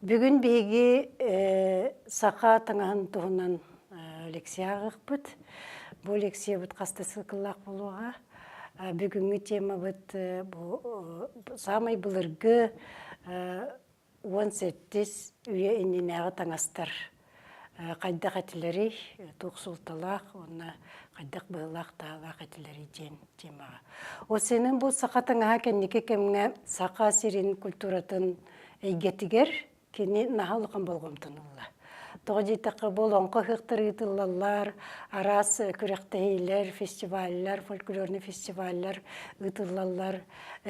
Бүгүн биһиги саха таҥаһын туһунан лекция ааҕыахпыт. Бу лекциябыт хас да сыллаах буолуоҕа. Бүгүҥҥү темабыт бу саамай былыргы 17 үйэ иннинээҕи таҥастар хайдах этилэрий, туох суолталаах уонна хайдах быһыылаах-таһаалаах этилэрий диэн темаҕа. Осенин бу саха таҥаһа кэнники кэмҥэ Саха сирин культуратын эйгэтигэр кини наһаа улахан болҕомтону ылла. Тоҕо диэтэххэ, бу олоҥхо ыһыахтар ыытыллаллар, араас күрэхтэһиилэр, фестиваллар, фольклорный фестиваллар ыытыллаллар.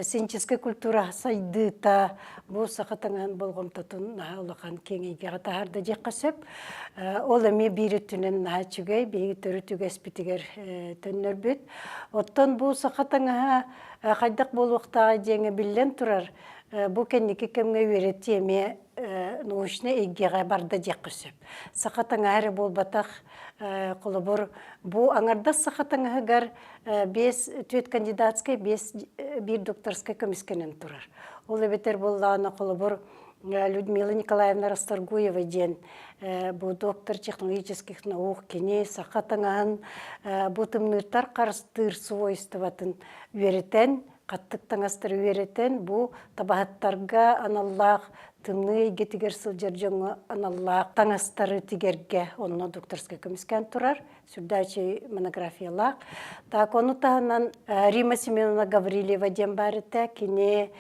Синческэй культура сайдыыта бу саха таҥаһын болҕомтотун наһаа улахан киэҥ эйгэҕэ таһаарда диэххэ сөп. Ол эмиэ биир өттүнэн наһаа үчүгэй, биһиги төрүт үгэспитигэр төннөрбүт. Оттон бу саха таҥаһа хайдах буолуохтааҕа диэҥэ биллэн турар, бу кэнники кэмҥэ үөрэтии эмиэ научнай эйгэҕэ барда диэххэ сөп. Саха таҥаһа эрэ буолбатах, холобур, бу аҥардас саха таҥаһыгар биэс түөрт кандидатскай, биэс биир докторскай көмүскэнэн турар. Ол эбэтэр буоллаҕына, холобур, Людмила Николаевна Расторгуева диэн бу доктор технологических наук кини саха таҥаһын бу тымныыртар харыстыыр свойствотын үөрэтэн, хаттык таҥастары үөрэтэн, бу табаһыттарга аналлаах тымныы эйгэтигэр сылдьар дьоҥҥо аналлаах таҥастары тигэргэ онно докторскай көмүскээн турар сүрдээчи монографиялаах. Так, ону таһынан Рима Семеновна Гаврильева диэн баар этэ. Кини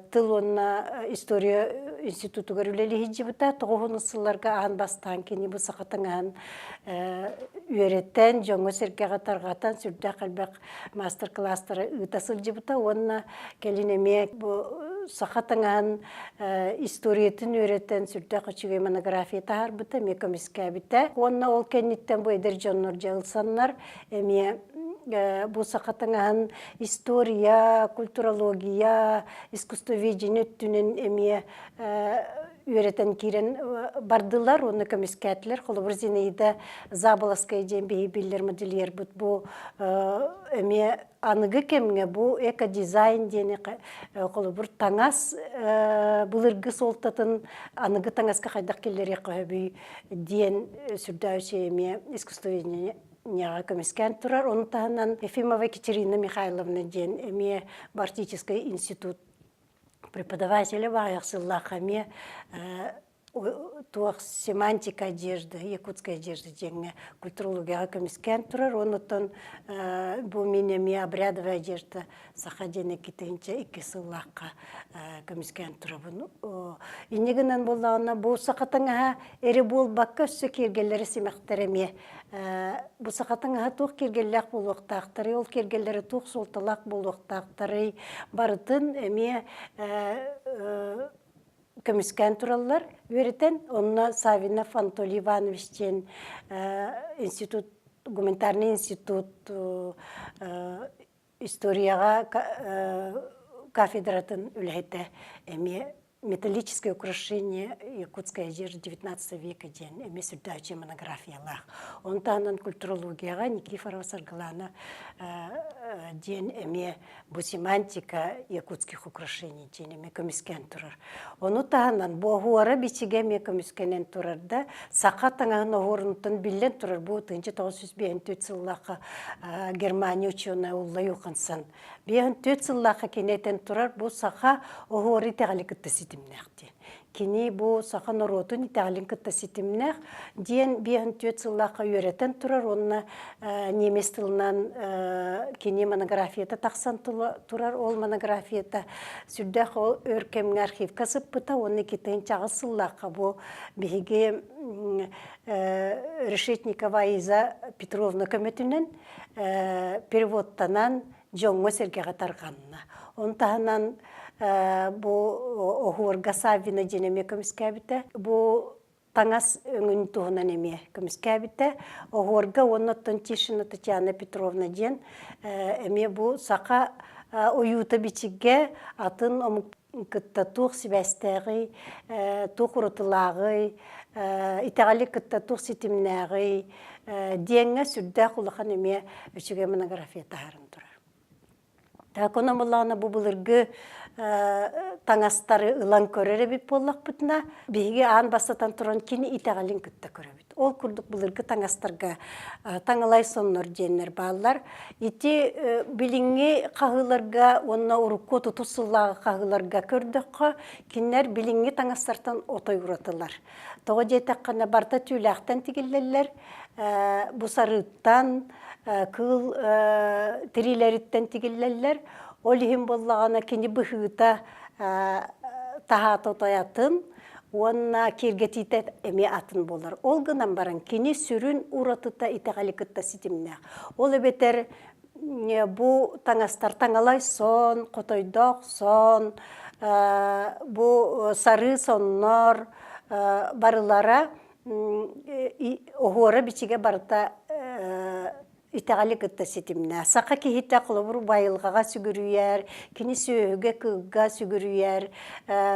тыл уонна история институтугар үлэлии сылдьыбыта. Тоҕуһун сылларга аан бастаан кини бу саха таҥаһын үөрэтэн, дьоҥҥо-сэргэҕэ тарҕатан, сүрдээх элбэх маастар-кылаастары ыыта сылдьыбыта уонна кэлин эмиэ бу саха таҥаһын историятын үөрэтэн сүрдээх үчүгэй монография таһаарбыта, эмиэ көмүскээбитэ. Уонна ол кэнниттэн бу эдэр дьоннор дьалсаннар эмиэ бу саха таҥаһын история, культурология, искусствоведение өттүнэн эмиэ үөрэтэн киирэн бардылар уонна көмүскээтилэр. Холобур, Зинаида Заболоцкая диэн биһи биллэр модельербыт бу эмиэ аныгы кэмҥэ бу экодизайн диэни холобур таҥас былыргы суолтатын аныгы таҥаска хайдах киллэриэххэ сөбүй диэн сүрдээх эмиэ искусствоведение көмүскээн турар. Ону таһынан Ефимова Екатерина Михайловна диэн эмиэ Арктический институт преподавателэ баайах сыллаахха эмиэ туох семантика одежды, якутская одежда диэҥҥэ культурологияҕа көмүскээн турар. Оннуттан бу мин эмиэ обрядовая одежда саха диэн иккитинчэ икки сыллаахха көмүскээн турабын. Инньэ гынан буоллаҕына бу саха таҥаһа эрэ буолбакка өссө киэргэллэри симэхтэр эмиэ бу саха таҥаһа туох киэргэллээх буолуохтаахтарый, ол киэргэллэрэ туох суолталаах буолуохтаахтарый, барытын эмиэ көмүскээн тураллар үөрэтэн. Онно Савинов Анатолий Иванович диэн институт, гуманитарный институт историяҕа кафедратын үлэһитэ эмиэ металлическое украшение якутской одежды XIX века диэн эмиэ сүрдээччи монографиялаах. Ону таһынан культурологияҕа Никифорова Саргылана диэн эмиэ бу семантика якутских украшений диэн эмиэ көмүскээн турар. Ону таһынан бу оһуора бичигэ эмиэ көмүскэнэн турар да, саха таҥаһын оһуорунтан биллэн турар бу 1954 сыллаахха Германия ученая Улла Юхансон 54 сыллаахха кини этэн турар бу саха оһуора итэҕэли кытта ситимнээх диэн. Кини бу саха норуотун итэҕэлин кытта ситимнээх диэн 54 сыллаахха үөрэтэн турар уонна немец тылынан кини монографията тахсан турар. Ол монографията сүрдээх ол өр кэмҥэ архивка сыппыта уонна 2008 сыллаахха бу биһиги Решетникова Иза Петровна көмөтүнэн переводтанан дьоҥҥо-сэргэҕэ тарҕанна. Ону таһынан бу оһуорга Саввина диэн эмиэ көмүскээбитэ. Бу таҥас өҥүн туһунан эмиэ көмүскээбитэ. Оһуорга уонна оттон Тишина Татьяна Петровна диэн эмиэ бу саха ойуута бичигэ атын омук кытта туох сибээстээҕий, туох уратылааҕый, итэҕэли кытта туох ситимнээҕий диэҥҥэ сүрдээх улахан эмиэ үчүгэй монография таһааран турар. Так, онон буоллаҕына бу былыргы таҥастары ылан көрөр эбит буоллахпытына, биһиги аан бастатан туран кини итэҕэлин кытта көрөбүт. Ол курдук былыргы таҥастарга таҥалай соннор диэннэр бааллар. Ити билиҥҥи хаһыыларга уонна урукку тутус сыллааҕы хаһыыларга көрдөххө, кинилэр билиҥҥи таҥастартан отой уратылар. Тоҕо диэтэххинэ, барыта түүлээхтэн тигиллэллэр, бу сарыыттан, кыыл тириилэриттэн тигиллэллэр. Ол иһин буоллаҕына кини быһыыта таһаата отой атын уонна киэргэтиитэ эмиэ атын буолар. Ол гынан баран кини сүрүн уратыта итэҕэли кытта ситимнээх. Ол эбэтэр бу таҥастар таҥалай сон, хотойдоох сон, бу сарыы соннор барылара оһуора-бичигэ барыта итэҕэли кытта ситимнээх. Саха киһитэ холобур байылҕаҕа сүгүрүйэр, кини сүөһүгэ, кыылга сүгүрүйэр,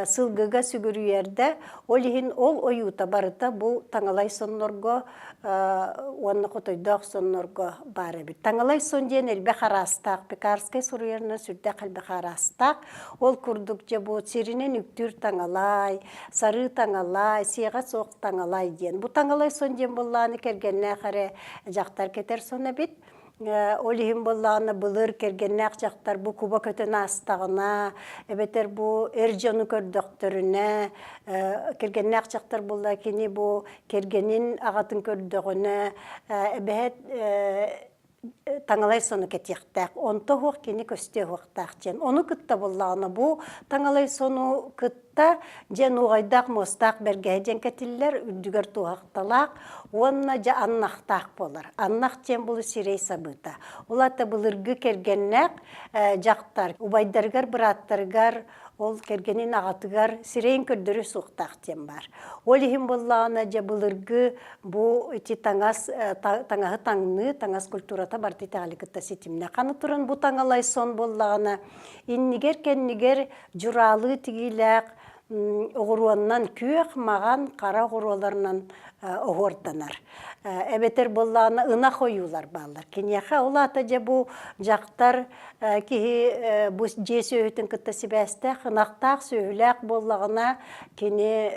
сылгыга сүгүрүйэр да, ол иһин ол ойуута барыта бу таҥалай соннорго уонна хотойдоох соннорго баар эбит. Таҥалай сон диэн элбэх араастаах, Пекарскай суруйарынан сүрдээх элбэх араастаах. Ол курдук дьэ бу сиринэн үктүүр таҥалай, сарыы таҥалай, сиэҕэ суох таҥалай диэн. Бу таҥалай сон диэн буоллааны кэргэннээх эрэ дьахтар кэтэр сон эбит. Ол иһин буоллаҕына былыр кэргэннээх дьахтар бу куба көтөн аастаҕына, эбэтэр бу эр дьону көрдөхтөрүнэ, кэргэннээх дьахтар буолла кини бу кэргэнин аҕатын көрдөҕүнэ, эбэһэт таҥалай сону кэтиэхтээх, онто суох кини көстүө суохтаах диэн. Ону кытта буоллаҕына бу таҥалай сону кытта дьэ нуоҕайдаах муостаах бэргэһэ диэн кэтиллэр, үрдүгэр туоһахталаах уонна дьэ аннахтаах буолар. Аннах диэн булу сирэй сабыыта. Ол аата былыргы кэргэннээх дьахтар убайдарыгар, бырааттарыгар ол кэргэнин аҕатыгар сирэйин көрдөрүө суохтаах диэн баар. Ол иһин буоллаҕына дьэ былыргы бу ити таҥас таҥаһы таҥныы, таҥас культурата барыта итэҕэли кытта ситимнээх. Аны туран бу таҥалай сон буоллаҕына иннигэр-кэннигэр дьураалыы тигиилээх оҕуруоннан күөх, маҕан, хара оҕуруоларынан оһуорданар. Эбэтэр буоллаҕына ынах ойуулар бааллар. Киниэхэ ол аата дьэ бу дьахтар киһи бу дьиэ сүөһүтүн кытта сибээстээх, ынахтаах сүөһүлээх буоллаҕына кини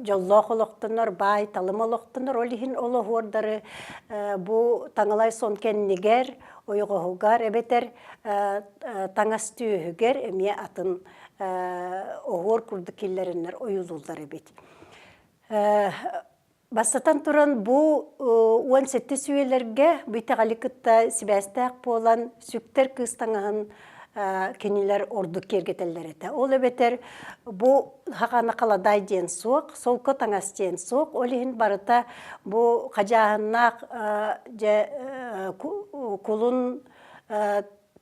дьоллоох олохтонор, баай талым олохтонор. Ол иһин ол оһуордары бу таҥалай сон кэннигэр, ойоҕоһугар эбэтэр таҥас түөһүгэр эмиэ атын оһуор курдук киллэрэннэр ойуулууллар эбит. Бастатан туран, бу 17 үйэлэргэ бу итэҕэли кытта сибээстээх буолан, сүктэр кыыс таҥаһын кинилэр ордук киэргэтэллэр этэ. Ол эбэтэр бу хаҕана халадаай диэн суох, солко таҥас диэн суох, ол иһин барыта бу хадьааһыннаах дьэ кулун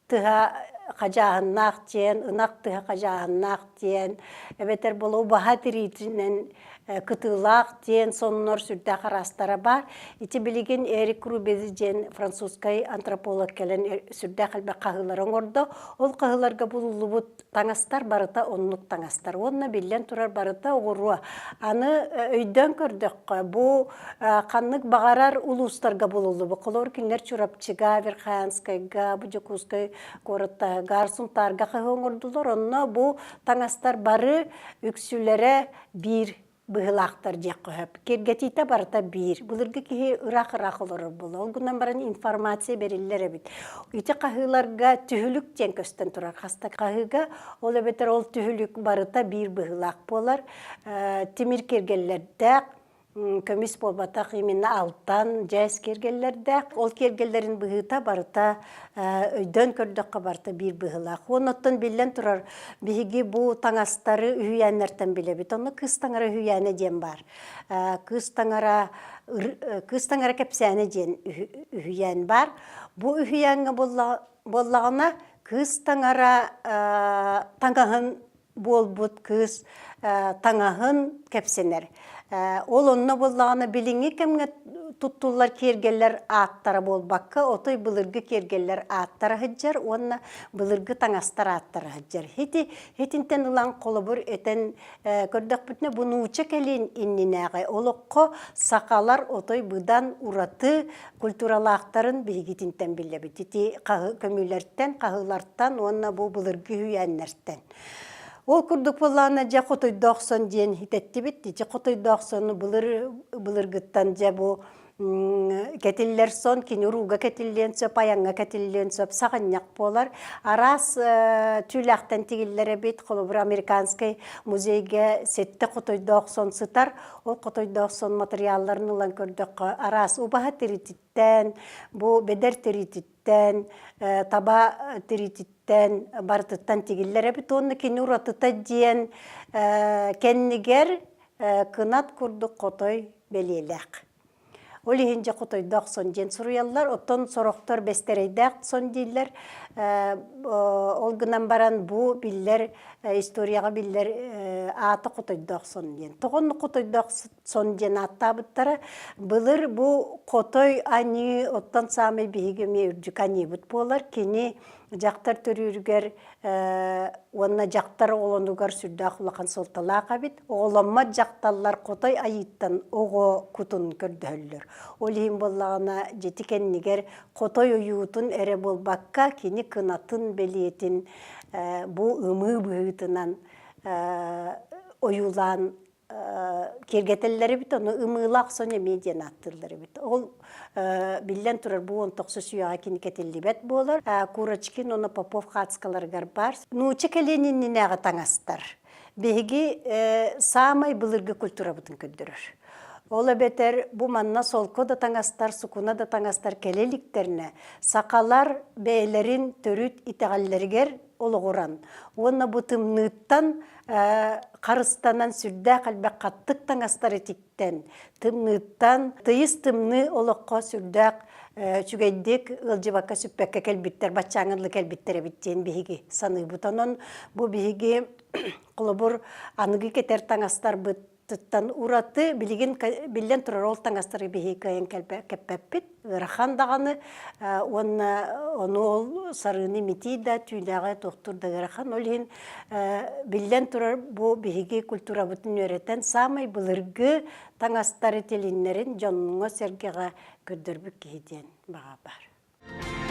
тыһа хадьааһыннаах диэн, ынах тыһа хадьааһыннаах диэн, эбэтэр була убаһа тириитинэн кытыылаах диэн соннор сүрдээх араастара баар. Ити билигин Эрик Рубези диэн французскай антрополог кэлэн сүрдээх элбэх хаһыылары оҥордо. Ол хаһыыларга булуллубут таҥастар барыта оннук таҥастар уонна биллэн турар барыта оҕуруо. Аны өйдөөн көрдөххө, бу ханнык баҕарар улуустарга булуллубут. Холобур, кинилэр Чурапчыга, Верхоянскайга, бу Дьокуускай куораттарыгар, Сунтаарга хаһыы оҥордулар. Онно бу таҥастар бары үксүлэрэ биир быһыылаахтар диэххэ сөп. Киэргэтиитэ барыта биир. Былыргы киһи ыраах-ыраах олорор буолла. Ол гынан баран информация бэриллэр эбит. Ити хаһыыларга түһүлүк диэн көстөн турар. Хаста хаһыыга, ол эбэтэр ол түһүлүк барыта биир быһыылаах буолар. Тимир киэргэллэрдээх, көмүс буолбатах, именно алтан, дьээс киэргэллэрдээх. Ол киэргэллэрин быһыыта барыта өйдөөн көрдөххө барыта биир быһыылаах. Уонна оттон биллэн турар, биһиги бу таҥастары үһүйээннэртэн билэбит. Онно кыыс таҥара үһүйээнэ диэн баар. Кыыс таҥара кыыс таҥара кэпсээнэ диэн үһүйээн баар. Бу үһүйээҥҥэ буоллаҕына кыыс таҥара таҥаһын буолбут кыыс. таҥаһын кэпсэнэр. Ол онно буоллаҕына билиҥҥи кэмҥэ туттуллар киэргэллэр ааттара буолбакка, отой былыргы киэргэллэр ааттара сылдьар уонна былыргы таҥастар ааттара сылдьар. Ити итинтэн ылан холобур этэн көрдөхпүтүнэ бу нуучча кэлин иннинээҕи олоххо сахалар отой быдан ураты культуралаахтарын биһигитинтэн биллэбит. Ити көмүүлэртэн, хаһыылартан уонна бу былыргы үһүйээннэртэн. Ол курдук буоллаҕына дьэ хотойдоох сон диэн итэттибит. Ити хотойдоох сону былыр былыргыттан дьэ бу кэтиллэр сон кини урууга кэтиллиэн сөп, айаҥҥа кэтиллиэн сөп, саҕынньах буолар. Араас түүлээхтэн тигиллэр эбит. Холобура, американскай музейга сэттэ хотойдоох сон сытар. Ол хотойдоох сон матырыйаалларын ылан көрдөххө, араас убаһа тирититтэн, бу бэдэр тирититтэн, таба тирититтэн барытыттан тигиллэр эбит. Уонна кини уратыта диэн кэннигэр кынат курдук хотой бэлиэлээх. Ол иһин дьэ хотойдоох сон диэн суруйаллар, оттон сорохтор бэстэрэйдээх сон дииллэр. Ол гынан баран бу биллэр историяҕа биллэр аата хотойдоох сон диэн. Тоҕо оннук хотойдоох сон диэн ааттаабыттара? Былыр бу хотой аньыы оттон саамай биһиги эмиэ үрдүк аньыыбыт буолар. Кини дьахтар төрүүрүгэр уонна дьахтар оҕолонугар сүрдээх улахан суолталаах эбит. Оҕоломмот дьахталлар хотой айыыттан оҕо кутун көрдөһөллөр. Ол иһин буоллаҕына, дьити кэннигэр хотой ойуутун эрэ буолбакка, кини кынатын бэлиэтин бу ымыы быһыытынан ойуулаан киэргэтэллэр эбит, ону ымыылаах сон эмиэ диэн ааттыыллар эбит. Ол биллэн турар, бу он тохсус үйэҕэ кини кэтиллибэт буолар. Курочкин уонна Попов хаацкаларыгар баар. Нуучча кэлиэн иннинээҕи таҥастар. Биһиги саамай былыргы культурабытын көрдөрөр. Ол эбэтэр бу манна солко да таҥастар, сукуна да таҥастар кэлэ иликтэринэ, сахалар бэйэлэрин төрүт итэҕэллэригэр олоҕуран уонна бу тымныыттан харыстанан сүрдээх элбэх хаттык таҥастары тиктэн, тымныыттан тыйыс тымныы олоххо сүрдээх үчүгэйдик ыалдьыбакка сүппэккэ кэлбиттэр, баччааҥҥа кэлбиттэр эбит диэн биһиги саныыбыт. Онон бу биһиги холобур аныгы кэтэр таҥастарбыт Тыттан ураты билигин биллэн турар ол таҥастары биһиги кыайан кэппэппит ыарахан даҕаны уонна ону ол сарыыны имитии да түүлээҕи туохтуур да ыарахан ол иһин биллэн турар бу биһиги культурабытын үөрэтэн саамай былыргы таҥастары тилиннэрин дьоҥҥо-сэргэҕэ көрдөрбүт киһи диэн баҕа баар.